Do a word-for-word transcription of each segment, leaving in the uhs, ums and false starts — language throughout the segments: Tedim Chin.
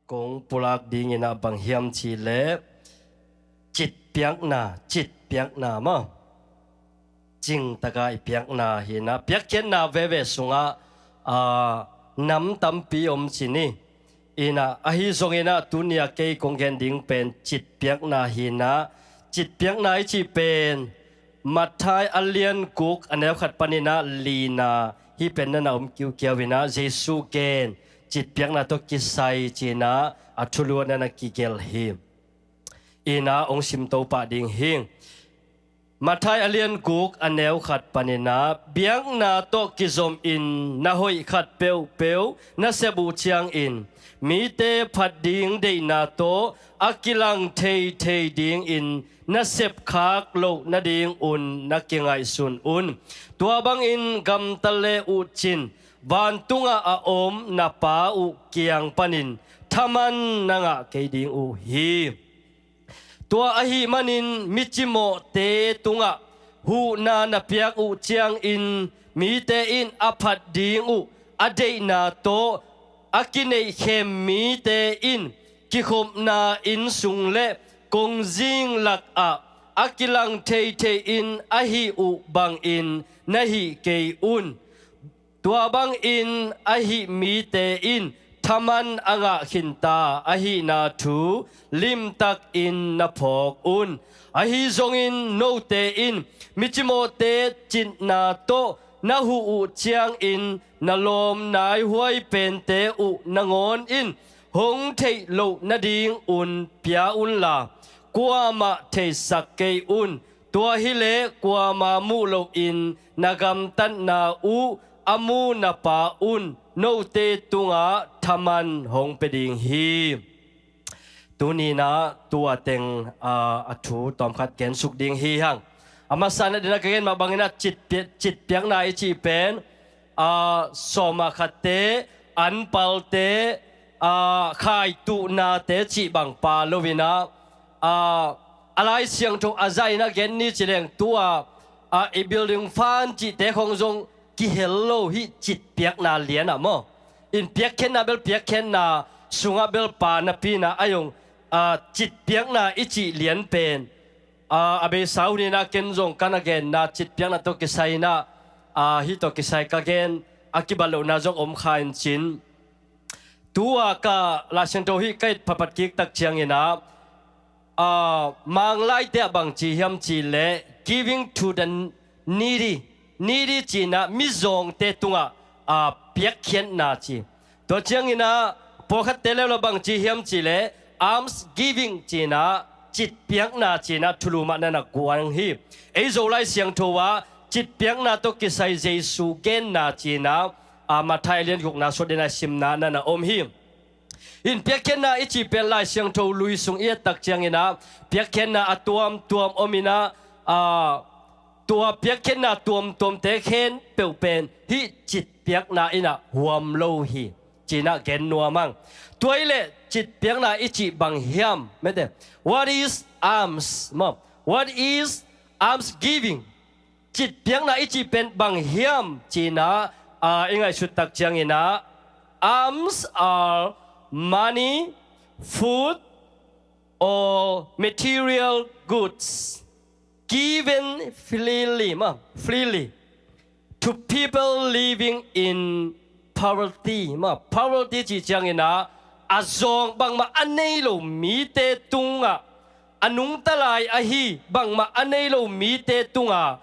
Kong pulak dingin ah bang hiam cih leh citpiakna, citpiakna maw, cingtaka i piakna hi-in ah, piakkhiatna veve sungah, aa, nam tampi om ci ni. In ah, ahi zongin ah tuni-a kei kong gen ding pen citpiakna hi-in ah, citpiakna i cih pen Matthai a lian guk a neu khat panin ah lina, hih pen na na om kiukiau in ah, Jesu gen citpiakna tawh kisai ci-in ah a thulu ah na na kigelh hi. In ah hong simto pah ding hi. Matthai a lian guk a neu khat panin ah, biakna tawh kizomin na hoih khat peuhpeuh na sep uh ciangin, mite phat ding deihna tawh a kilang theithei dingin na sepkhak loh nadingun na kingaihsun un. Tua bangin gamta le uh cin, vantungah a om na Pa uh kiang panin thaman na ngah kei ding uh hi. Tua ahih manin micimawhte tungah huhna na piak uh ciangin, mite in a phat ding uh a deihna tawh a kineihkhem mite in kikhopna inn sung le kongzing lakah a kilang theithei in a hih uh bangin na hih kei un. Tua bangin a hih mite in thaman a ngah khinta ahihna thu limtakin na phawk un. Ahi zongin note in micimawhte citna tawh na huh uh ciangin na lawm naihuai pente uh nangawn in hong theih loh nadingun pia unla, kuamah theisak kei un. Tua hileh kuama muh lohin na gamtatna uh a mu na Pa un note tungah thaman hong pia ding hi. Tuni-in ah tua teng, aa, a thu tawmkhat gensuk ding hi hang. A masa-in ah, dena ka gen mah bangin ah citpi-, citpiakna i cih pen, aa, sawma khatte, anpalte, aa, khaituhnate cih bang pha lo-in ah, aa, a Lai Siangtho a zah-in ah gen ni ci leng, tua, aa, i building fund cihte khong zong kihel lo hi, citpiakna lian ah maw. In piakkhiatna bel piakkhiatna sungah bel pha napi-in ah, a zong, aa, citpiakna i cih lian pen, aa, a beisa hun-in ah ken zong ka na genna citpiakna tawh kisai-in ah, aa, hih tawh kisai ka gen a kibat lohna zong om kha in cin. Tua ka Lai Siangtho hih ka et phatphat kik tak ciangin ah, aa, Manglaite ah bang ci hiam cih leh giving to the needy, needy ci-in ah mizawngte tungah, aa, piakkhiatna ci. Tua ciangin ah pawlkhatte leuleu bang ci hiam cih leh alms giving ci-in ah, citpiakna ci-in ah thulu mah na na guang hi. Ei Zo Lai Siangtho ah citpiakna tawh kisai Jesu genna ci-in ah, aa, Matthai a lian gukna sung dena simna na na om hi. In piakkhiatna i cih pen Lai Siangtho lui sung i et tak ciangin ah piakkhiatna a tuamtuam om in ah, aa, tua piakkhiatna tuamtuamte khempeuh pen hih citpiakna in ah huam lo hi, ci-in ah gen nuam hang. Tua hileh citpiakna i cih bang hiam, mete? What is alms? Maw, what is alms giving? Citpiakna i cih pen bang hiam ci-in ah, aa, i ngaihsut tak ciangin ah, alms are money, food, or material goods given freely, maw, freely to people living in poverty, maw. Poverty cih ciangin ah, a zawng, bangmah a nei lo mite tungah, a nungta lai ahi, bangmah a nei lo mite tungah,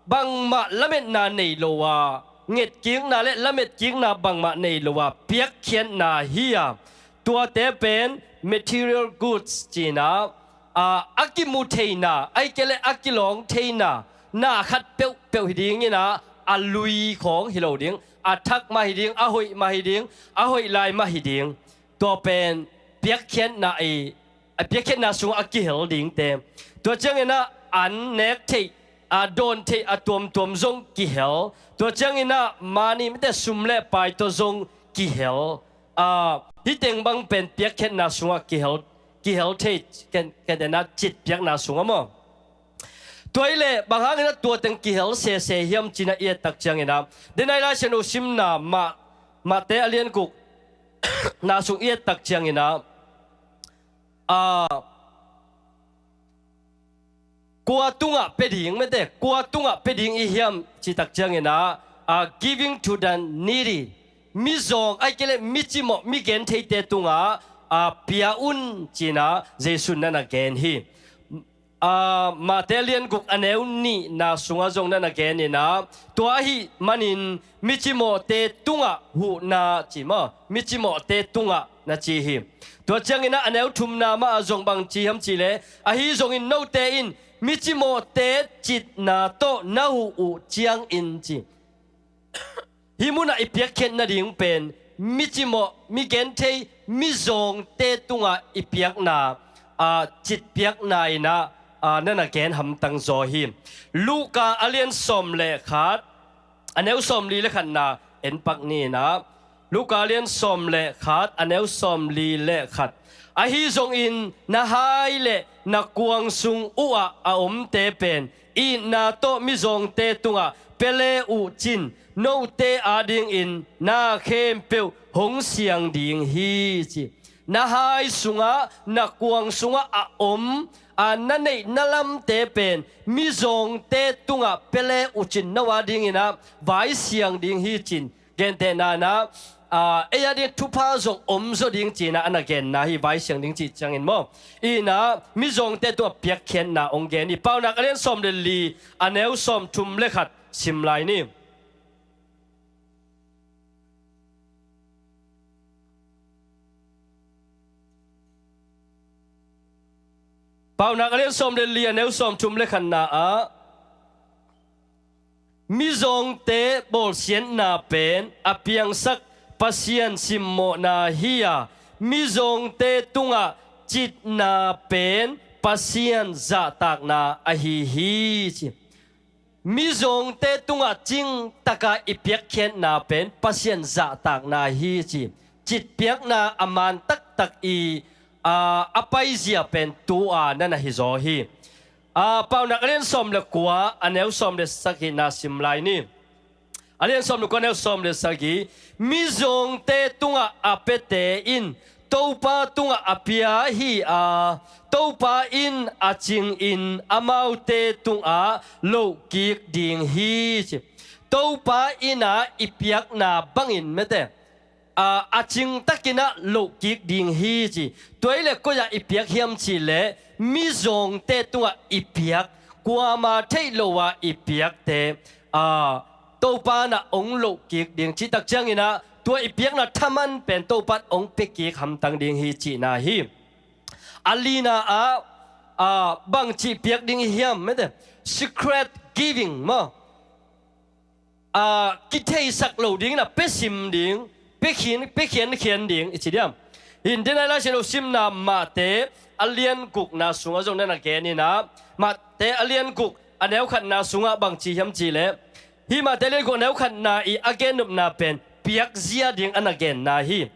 bangmah lametna nei lo a, ngetkikna le lametkikna bangmah nei lo a piakkhiatna hi a, tuate pen material goods ci-in ah, aa, a kimu theina, ahih kei leh a kilawng theina, na khat peuhpeuh hi dingin ah, a lui khawng hi lo ding, a thak mah hi ding, a hoih mah hi ding, a hoih lai mah hi ding. Tua pen piakkhiatna i, a piakkhiatna sungah a kihel dingte. Tua ciangin ah an nek theih, a dawn theih a tuamtuam zong kihel. Tua ciangin ah money, mite, sum le pai tawh zong kihel. Aa, hih teng bang pen piakkhiatna sungah kihel, kihel thei, ken, ken dena citpiakna sungah maw. Tua hileh bang hangin ah tua teng kihel sese hiam ci-in ah i et tak ciangin ah, dena i Lai Siangtho simna mah, Matthai a lian guk na sung i et tak ciangin ah, a, kua tungah pia ding, mete, kua tungah pia ding i hiam cih tak ciangin ah, a, giving to the needy. Mizawng, ahih kei leh micimawh, mi gentheite tungah, a, pia un ci-in ah Jesuh in na na gen hi. A, Mate lian guk a neu nihna sungah zong na na gen in ah, tua ahih manin micimawhte tungah huhna ci maw, micimawhte tungah na ci hi. Tua ciangin ah a neu thumna mah ah zong bang ci hiam cih leh, ahi zongin note in micimawhte citna tawh na huh uh ciangin ci. Hih munah i piakkhiat nading pen micimawh, mi genthei, mizawngte tungah i piakna, a, citpiakna in ah, a, na na gen hamtang zaw hi. Luka a lian sawm le khat, a neu sawmli le khatna en pak ni in ah, Luka a lian sawm le khat, a neu sawmli le khat. Ahi zongin na hai le na kuang sung uhah a omte pen itna tawh mizawngte tungah pia le uh cin, note adingin na khempeuh hong siang ding hi ci. Na hai sungah, na kuang sungah a om, a, na neih na lamte pen mizawngte tungah pia le uh cin, no adingin ah vai siang ding hi cin. Gentehna in ah, a, ei ading thupha zong om zaw ding ci-in ah a na genna hi, vai siang ding cih ciangin maw. In ah mizawngte tungah piakkhiatna hong gen hi. Paunak a lian sawm le li, a neu sawmthum le khat sim lai ni. Paunak a lian sawm le li, a neu sawmthum le khatna ah, mizawngte bawlsiatna pen a piangsak Pasian simmawhna hi a, mizawngte tungah citna pen Pasian zahtakna ahi hi ci. Mizawngte tungah cingtaka i piakkhiatna pen Pasian zahtakna hi ci. Citpiakna a man taktak i, a, a paizia pen tua na na hi zaw hi. A, Paunak a lian sawm le kua, a neu sawm le sagihna sim lai ni. A lian sawm le kua, a neu sawm le sagih. Mizawngte tungah a piate in Topa tungah a pia hi a, Topa in a cingin amaute tungah lohkik ding hi ci. Topa in ah i piakna bangin, mete, a, a cingtakin ah lohkik ding hi ci. Tua hi leh koi-ah i piak hiam cih leh mizawngte tungah i piak, kuama theih lo-a i piakte, a, Topa in ah hong lohkik ding cih tak ciangin ah, tua i piakna thaman pen Topa in hong piakik hamtang ding hi cihna hi. A lina ah, a, bangci piak ding i hiam, mete, secret giving maw. A, kitheisak lo dingin ah pia sim ding, pia khin, pia khiankhian ding i ci diam. Hi in, dena i Lai Siangtho simna Mate a lian gukna sungah zong na na gen in ah, Mate a lian guk a neu khatna sungah bangci hiam cih leh, hih Mate a lian guk a neu khatna i a gennopna pen piakzia ding a na genna hi.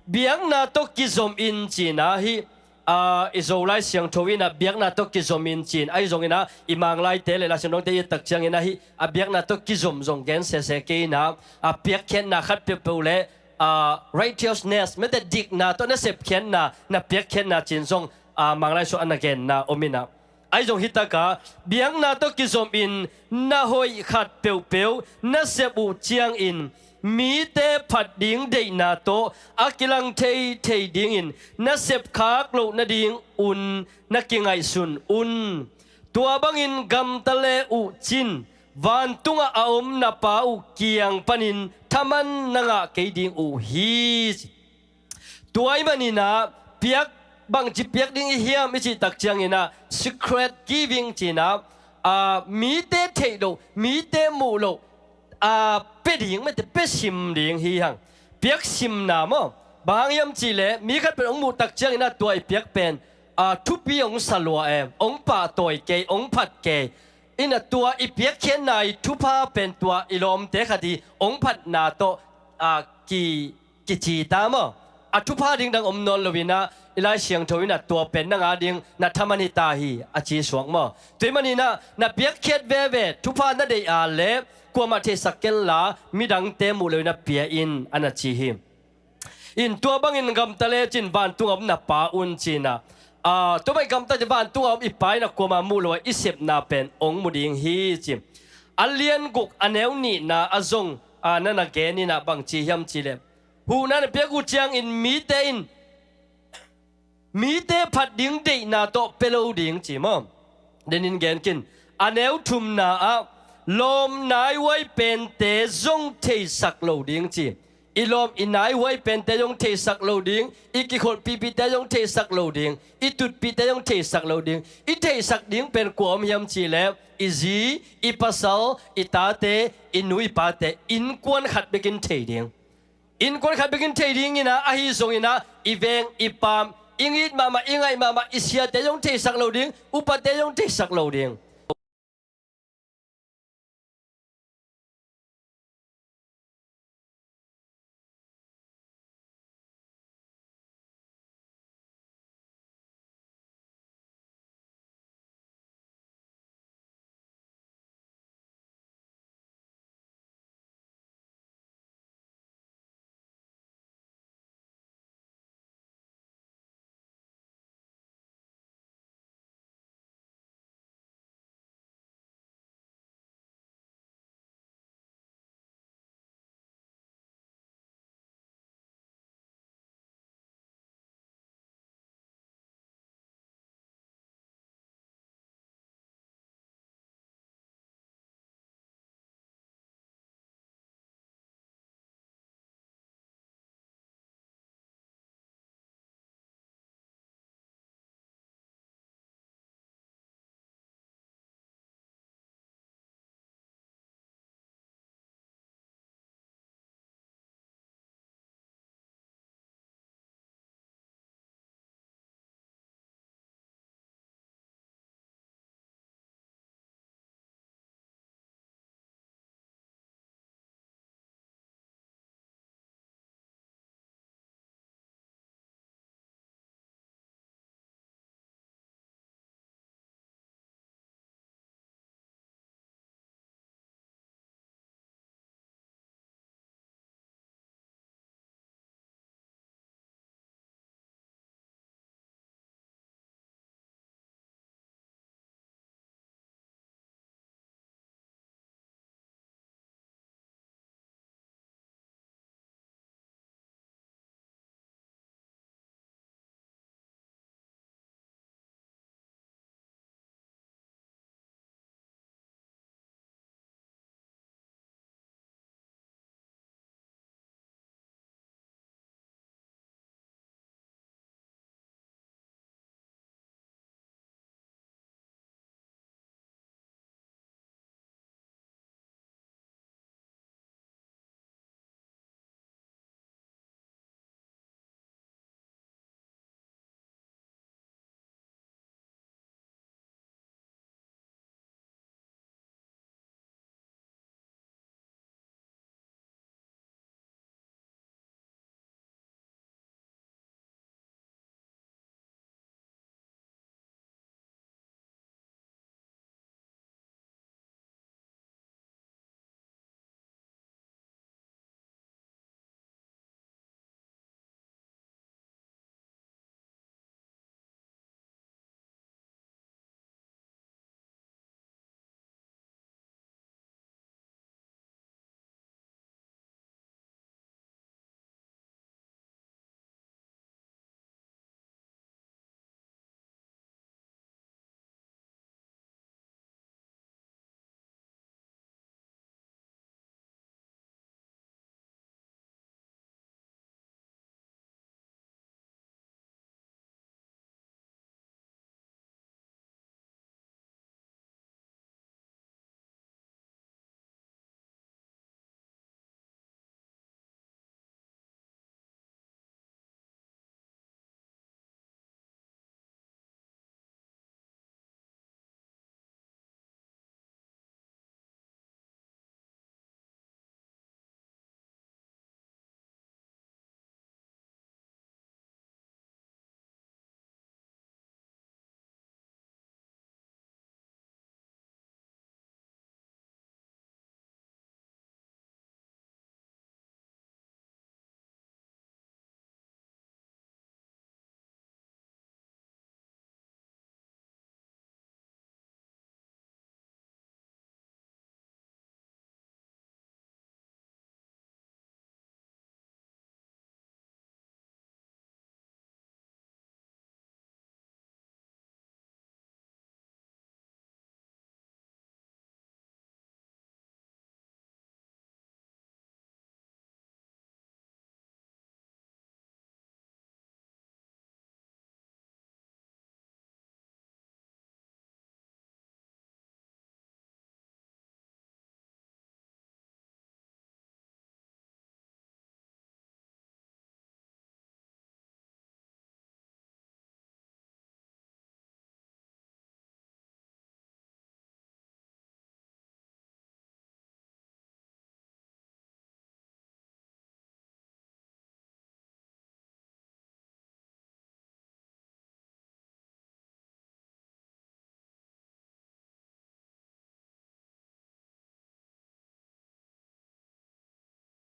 Biakna tawh kizom in cihna hi. A, i Zo Lai Siangtho in ah biakna tawh kizom in ci-in, ahi zongin ah i Manglaite le Lai Siangtho dongte i et tak ciangin ah hih a biakna tawh kizom zong gen sese kei in ah, a, piakkhiatna khat peuhpeuh le, a, righteousness, mete, dikna tawh na sepkhiatna, na piakkhiatna ci-in zong, a, Manglai sungah a na genna om in ah. Ahi zong hi takah, biakna tawh kizom in na hoih khat peuhpeuh na sep uh ciangin mite phat ding deihna tawh a kilang theithei dingin na sepkhak loh nadingun na kingaihsun un. Tua bangin gamta le uh cin, vantungah a om na Pa uh kiang panin thaman na ngah kei ding uh hi. Tua ahih manin ah, piak, bangci piak ding i hiam i cih tak ciangin ah, secret giving ci-in ah, a, mite theih loh, mite muh loh, a, pia ding, mete, pia sim ding hi hang. Piak simna maw. Bang hang hiam cih leh, mi khat pen hong muh tak ciangin ah tua i piak pen, a, thupi hong sa lua e, hong pahtawi kei, hong phat kei. In ah tua i piakkhiatna i thupha pen tua i lawmte khat i hong phatna tawh, a, ki, kici ta maw. A thupha ding dang om nawn lo in ah, i Lai Siangtho in ah tua pen nang a ding na thaman hi ta hi, a ci suak maw. Tua ahih manin ah na piakkhiat veve, thupha na deih a leh kuamah theisak kenla midangte muh loin ah pia in, a na ci hi. In tua bangin gamta lecin vantung a om na Pa un ci-in ah, tua bangin gamta lecin vantung a om i Pa in ah kuamah muh lo a i sepna pen hong mu ding hi ci. A lian guk a neu nihna ah zong, a, na na gen in ah bang ci hiam cih leh, huhna na piak uh ciangin mite in mite phat ding deihna tawh pia lo ding ci maw? Denin gen kin. A neu thumna ah lawm naihuai pente zong theisak lo ding ci. I lawm i naihuai pente zong theisak lo ding, i kikholhpihpihte zong theisak lo ding, i tutpihte zong theisak lo ding. I theihsak ding pen kua om hiam cih leh i zi, i pasal, i tate, i nu i pate, innkuan khat bekin thei ding. Innkuan khat bekin thei dingin ah, ahi zongin ah i veng i paam, i it mahmah, i ngaih mahmah i siate zong theisak lo ding, upate zong theisak lo ding.